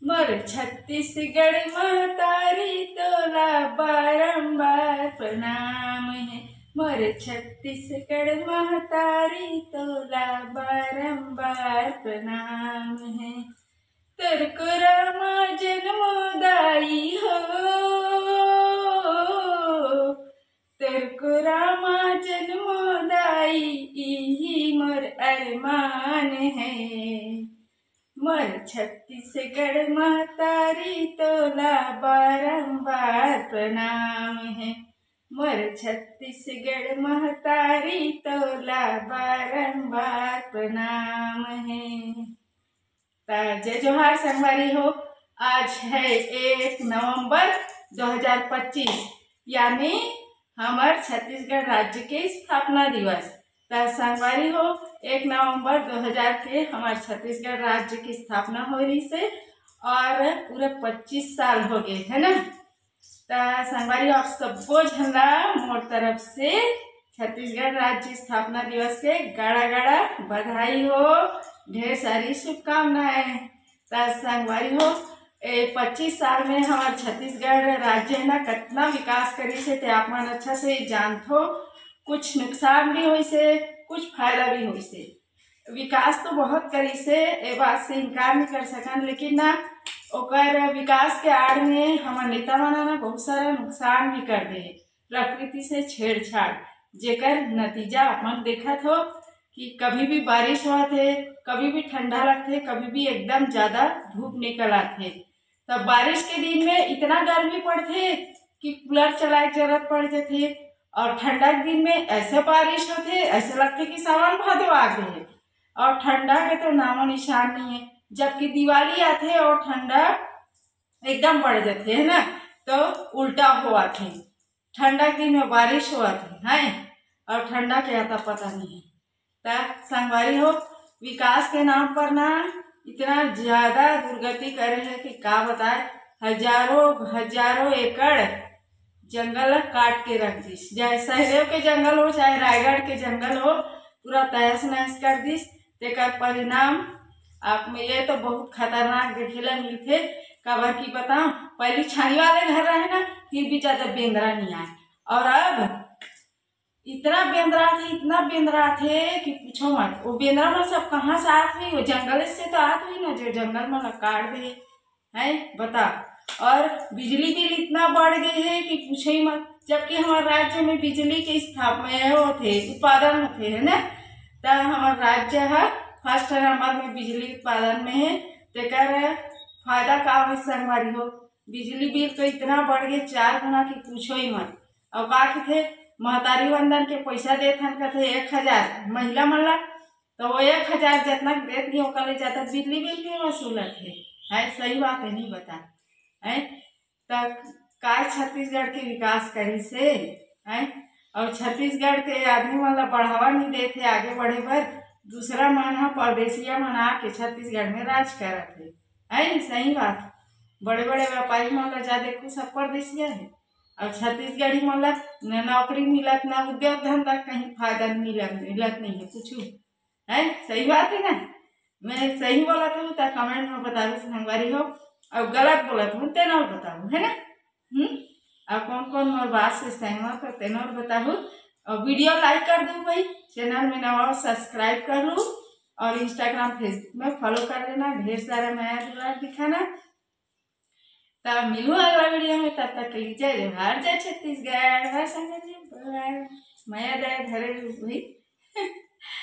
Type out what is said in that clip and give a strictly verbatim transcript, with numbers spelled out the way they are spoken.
मोर छत्तीसगढ़ महतारी तोला बारंबार प्रणाम हे। मोर छत्तीसगढ़ महतारी तोला बारंबार प्रणाम हे। तोर कोरा मा जनमो दाई हो, तोर कोरा मा जनमो दाई, इही मोर अरमान हे। मोर छत्तीसगढ़ महतारी तोला बारंबार प्रणाम हे। मोर छत्तीसगढ़ महतारी तोला बारंबार प्रणाम हे। त जय जोहार संगवारी हो, आज है एक नवंबर दो हज़ार पच्चीस, यानी हमर छत्तीसगढ़ राज्य के स्थापना दिवस। त संगवारी हो, एक नवंबर दो हज़ार के हमर छत्तीसगढ़ राज्य की स्थापना हो रही से और पूरे पच्चीस साल हो गए, है ना। त संगवारी हो, आप सबो झन ला मोर तरफ से छत्तीसगढ़ राज्य स्थापना दिवस के गाड़ा गाड़ा बधाई हो, ढेर सारी शुभकामनाएं। त संगवारी हो, ए पच्चीस साल में हमर छत्तीसगढ़ राज्य है ना, कितना विकास करिस हे, ते आप मन अच्छा से जानथो। कुछ नुकसान भी होइस हे, कुछ फायदा भी होइस हे। विकास तो बहुत करिस हे, ए बात से इनकार नहीं कर सकन, लेकिन ना, ओकर विकास के आड़ में हमर नेता मन ना बहुत सारा नुकसान भी कर दे हे। प्रकृति से छेड़छाड़, जेकर नतीजा अपन देखत हो कि कभी भी बारिश होत हे, कभी भी ठंडा लगथे, कभी भी एकदम ज्यादा धूप निकल आथे। तब बारिश के दिन में इतना गर्मी पड़थे कि कूलर चलाए के जरूरत पड़ जाथे। और ठंडा के दिन में ऐसे बारिश होथे, ऐसे लगथे कि सावन भादो आ गए हे। और ठंडा के तो नामो निशान नहीं है, जबकि दिवाली आथे और ठंडा एकदम बढ़ जाथे, है ना। तो उल्टा होवत हे, ठंडा के दिन में बारिश होवत हे, हैं, और ठंडा के आता पता नहीं है। त संगवारी हो, विकास के नाम पर ना इतना ज्यादा दुर्गति करे हे कि का बताए। हजारों हजारों एकड़ जंगल ला काट के रख दिस, चाहे सहदेव के जंगल हो, चाहे रायगढ़ के जंगल हो, पूरा तहस नहस कर दिस। तेकर परिणाम आप में ये तो बहुत खतरनाक देखे ला मिलथे। काबर की बताओ, पहली छानी वाले घर रहे ना, फिर भी ज्यादा बेंदरा नहीं आए, और अब इतना बेंदरा थे, इतना बेंदरा थे कि पूछो मत। वो बेंदरा मन सब कहाँ से आत हुई? वो जंगल से तो आत हुई ना, जो जंगल मन ला काट दे, हैं, बता। और बिजली बिल इतना बढ़ गए हे कि पूछो ही मत, जबकि हमारे राज्य में बिजली के स्थापना होथे, उत्पादन होथे, है ना। त हमारे राज्य है फर्स्ट नंबर में बिजली उत्पादन में है। तेकर फायदा का होई संगवारी हो? बिजली बिल तो इतना बढ़ गए चार गुना कि पूछो ही मत। और का कथे, महतारी वंदन के पैसा देत हन कथे एक हजार महिला मन ला, तो वो एक हजार जितना देत नहीं, ओकर ले ज्यादा बिजली बिल भी वसूलत हे। है, सही बात है, नहीं बता है। त का छत्तीसगढ़ के विकास करिस हे, हैं? और छत्तीसगढ़ के आदमी मन ला बढ़ावा नहीं देत हे आगे बढ़े बर, दूसरा मन ह परदेसिया मन आके छत्तीसगढ़ में राज करत हे, है नी? सही बात। बड़े बड़े व्यापारी मन ला जा देखो, सब परदेसिया हे। और छत्तीसगढ़ी मन ला न नौकरी मिलत, न उद्योग धंधा, कहीं फायदा मिलत, मिलत नहीं है कुछ, है। सही बात है ना? मैं सही बोलत हूँ तो कमेंट में बताओ संगवारी हो, और गलत बोलत हूँ तेन और बताओ, है ना? हम्म। और कौन कौन मोर बात से सहमत हो तेन और बताओ। और वीडियो लाइक कर दो भाई, चैनल में नवा हो सब्सक्राइब कर लो, और इंस्टाग्राम फेसबुक में फॉलो कर लेना, ढेर सारा मया दुलार दिखाना। तब मिलूँ अगला वीडियो में, तब तक के लिए जय जोहार, जय छत्तीसगढ़, भाई संगत जी, बाय। मया दया धरे रहो भाई।